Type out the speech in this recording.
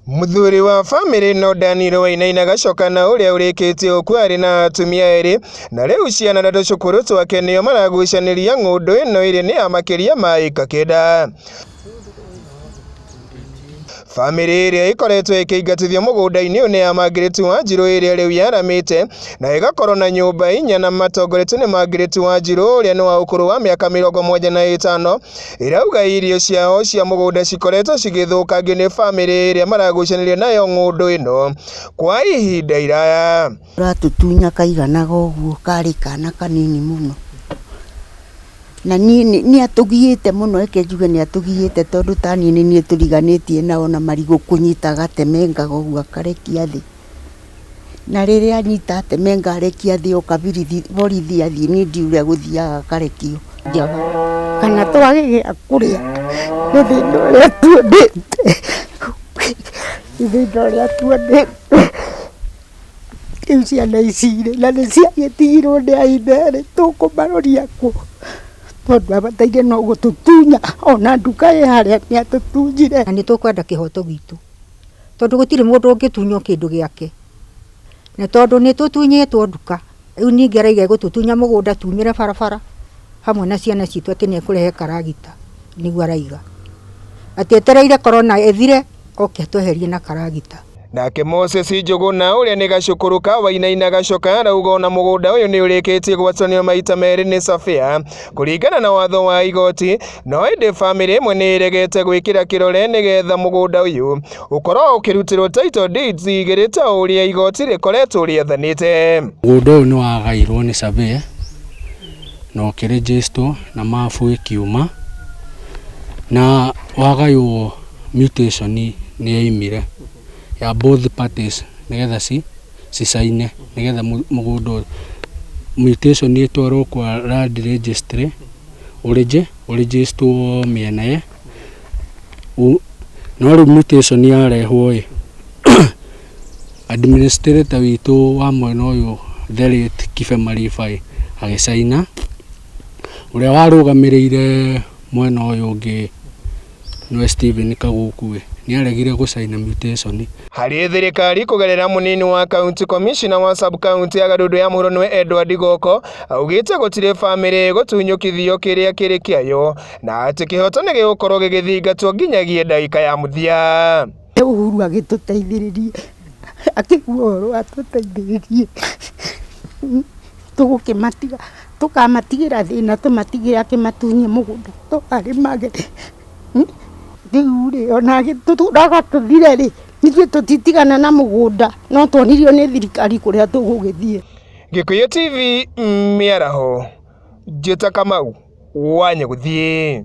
Mũthuri wa bamĩrĩ ĩno Daniel Wainaina Gachoka na ũrĩa ũrĩkĩtie gũkua arĩ na atumia erĩ na rĩu ciana na tũcũkũrũ twake nĩo maragucanĩria ng'ũndũ ĩno ĩrĩa nĩ ya makĩria ma ĩka 9. Bamĩrĩ ĩrĩa ĩkoretwo ĩkĩingatithio mũgũnda-inĩ ũyũ nĩ ya Margaret Wanjiru ĩrĩa rĩu yaramĩte na ĩgakorwo na nyũmba 4 na matongoretio nĩ Margaret Wanjiru ũrĩa nĩ wa ũkũrũ wa mĩaka 75. Ĩrauga irio ciao cia mũgũnda cikoretwo cigĩthũkangio nĩ bamĩrĩ ĩrĩa maragucanĩria nayo ng'ũndũ ĩno kwa ihinda iraya. Ũratũtunya kaiganaga ũguo karĩ kana kanini mũno. Na niĩ nĩ atũgiĩte mũno, reke njuge nĩ atũgiĩte tondũ ta niĩ nĩ niĩ tũriganĩtie nao na marigũ kũnyita agatemengaga ũguo akarekia thĩ. Na rĩrĩa anyita atemenga arekia thĩ oka borithi athiĩ niĩ ndiũĩ ũrĩa gũthiaga akarekio njaga. Kana twage gĩa kũrĩa nĩ thĩna ũrĩa tuonete, nĩ thĩna ũrĩa tuonete. Rĩu ciana ici rĩ, na nĩ ciagĩtigirwo nĩ aithe rĩ, tũkũmaroria kũ? Tondũ abataire no gũtũtunya ona nduka ĩ harĩa nĩ atũtunyire. Na nĩ tũkwenda kĩhoto gitũ tondũ gũtirĩ mũndũ ũngĩtunywo kĩndũ gĩake, na tondũ nĩ tũtunyĩtwo nduka, rĩu ningĩ arauga egũtũtunya mũgũnda tumĩre barabara hamwe na ciana citũ atĩ nĩ ekũrehe karagita, nĩguo arauga. Atĩ etereire korona ĩthire oke atweherie na karagita. Nake Moses Njũgũna ũrĩa nĩ gacũkũrũ ka Wainaina Gachoka arauga ona mũgũnda ũyũ nĩ ũrĩkĩtie gwatũranio maita merĩ nĩ Safia kũringana na watho wa igoti, no ĩndĩ bamĩrĩ ĩmwe nĩ ĩregete gwĩkĩra kĩrore nĩgetha mũgũnda ũyũ ũkorwo ũkĩrutĩrwo title deeds igĩrĩ ta ũrĩa igoti rĩkoretwo rĩathanĩte. Mũgũnda ũyũ nĩ wagairwo nĩ surveyor na ũkĩrĩnjĩstwo na mabu ĩkiuma na wagaywo mutation nĩ yaumire ya both parties nĩgetha cicaine nĩgetha mũgũnda ũyũ mutation ĩtwarwo kwa land registry ũrĩnjĩstwo mĩena ĩ no rĩu mutation yarehwo ĩ administrator witũ wa mwena ũyũ the late Kibe Mariba ĩ agĩcaina, ũrĩa warũgamĩrĩire mwena ũyũ ũngĩ nĩwe Stephen Kaguku ĩ nĩ aregire gũcaina mutation. Harĩ thirikari kũgerera mũnini wa county commissioner wa sub county ya Gatundu ya mũhuro nĩwe Edward Goko augĩte gũtirĩ bamĩrĩ ĩgũtunyũkithio kĩrĩa kĩrĩ kĩayo na atĩ kĩhoto nĩ gĩgũkorwo gĩgĩthingatwo nginyagia ndagĩka ya mũthia. Uhuru agĩtũteithĩrĩrie akĩigua ũhoro atũteithĩrĩrie tũgũkĩmatiga tũkamatigĩra thĩna tũmatigĩre akĩmatunye mũgũnda tũkarĩmage. Rĩu rĩ ona agĩtũraga tũthire rĩ ithuĩ tũtitigana na mũgũnda no tuonirio nĩ thirikari kũrĩa tũgũgĩthiĩ. Gĩkũyũ TV mĩaraho, Njĩta Kamau wa Nyagũthiĩ.